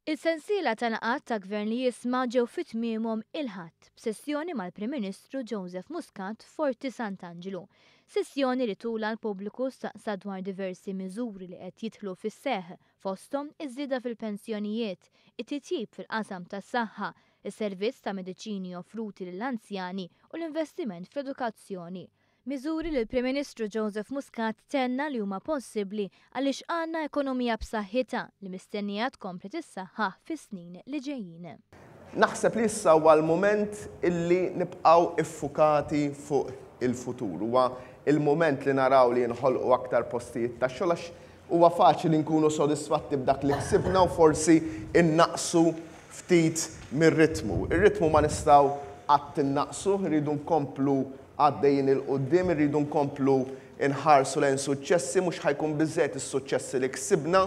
Is-sensiela ta' laqgħat ta' Gvern li Jisma' ġew fi tmiemhom il-Ħadd, b'sessjoni mal-Prim Ministru Joseph Muscat f'Forti Sant'Anġlu. Sessjoni li tulha l-pubbliku staqsa dwar diversi miżuri li qed jidħlu fis-seħħ, fosthom iż-żieda fil-pensjonijiet, it-titjib fil-qasam tas-saħħa, is-servizz ta' mediċini offruti lill-anzjani u l-investiment fl-edukazzjoni. Miżuri li l-Prim Ministru Joseph Muscat tenna li huma possibbli għaliex għandna ekonomija b'saħħitha li mistennija tkompli tissaħħaħ fis-snin li ġejjin. Naħseb li issa huwa l-mument illi nibqgħu iffukati fuq il-futur. Huwa l-mument li naraw li jinħolqu aktar postijiet ta' xogħol għax huwa faċli nkunu sodisfatti b'dak li ksibna u forsi nnaqqsu ftit mir-ritmu. Ir-ritmu ma nistgħu qatt innaqqsuh, irridu nkomplu għaddejjin 'il quddiem, irridu nkomplu nħarsu lejn suċċessi, mhux ħa jkun biżżejjed is-suċċessi li ksibna.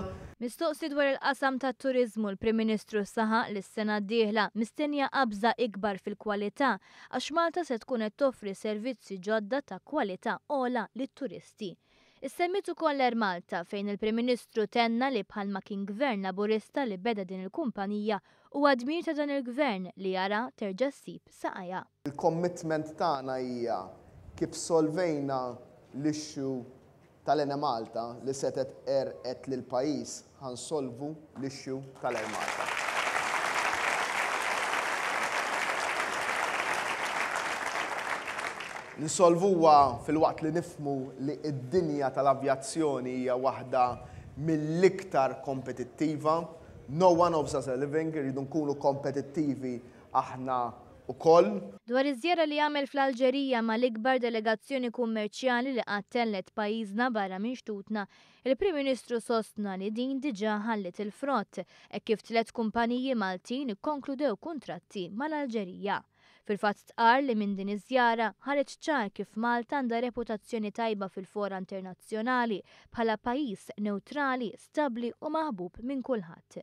Mistoqsi dwar il-qasam tat-turiżmu, l-Prim Ministru saħaq li s-sena d-dieħla mistennija qabża ikbar fil-kwalità għax Malta se tkun qed toffri servizzi ġodda ta' kwalità ogħla lit-turisti. Issemmiet ukoll l-Air Malta fejn il-Prim Ministru tenna li bħalma kien Gvern Laburista li beda din il-kumpanija, huwa dmir ta' dan il-Gvern li jara terġa' ssib saqajha. Il-commitment tagħna hija kif solvejna l-issue tal-Enemalta li setgħet għerqet lill-pajjiż ħa nsolvu l-issue tal-Air Malta. Nsolvuha filwaqt li nifhmu li d-dinja tal-avjazzjoni hija waħda mill-iktar kompetittiva. No one owes us a living, irridu nkunu kompetittivi aħna wkoll. Dwar iż-żjara li għamel fl-Alġerija mal-ikbar delegazzjoni kummerċjali li qatt tellgħet pajjiżna barra minn xtutna, Il-Prim Ministru sostna li din diġà ħalliet il-frott, hekk kif tlett kumpaniji Maltin ikkonkludew kuntratti mal-Alġerija. Fil-fatt stqarr li minn din iż-żjara ħareġ ċar kif Malta għandha reputazzjoni tajba fil-fora internazzjonali bħala pajjiż newtrali, stabbli u maħbub minn kulħadd.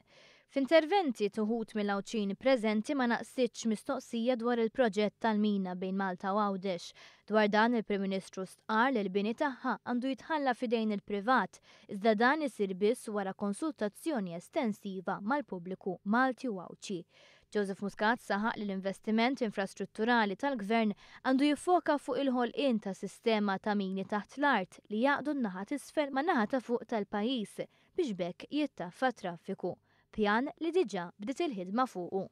F'interventi t'uħud mill-Għawdxin preżenti ma naqsitx mistoqsija dwar il-proġett tal-mina bejn Malta u Għawdex. Dwar dan il-Prim Ministru stqarr li l-bini tagħha għandu jitħalla f'idejn il-privat, iżda dan isir biss wara konsultazzjoni estensiva mal-pubbliku Malti u Għawdxi. Joseph Muscat saħaq li l-investiment infrastrutturali tal-Gvern għandu jiffoka fuq il-ħolqien ta' sistema ta' mini taħt l-art li jgħaqqdu n-naħa t'isfel man-naħa ta' fuq tal-pajjiż biex b'hekk jittaffa t-traffiku, pjan li diġà bdiet il-ħidma fuqu.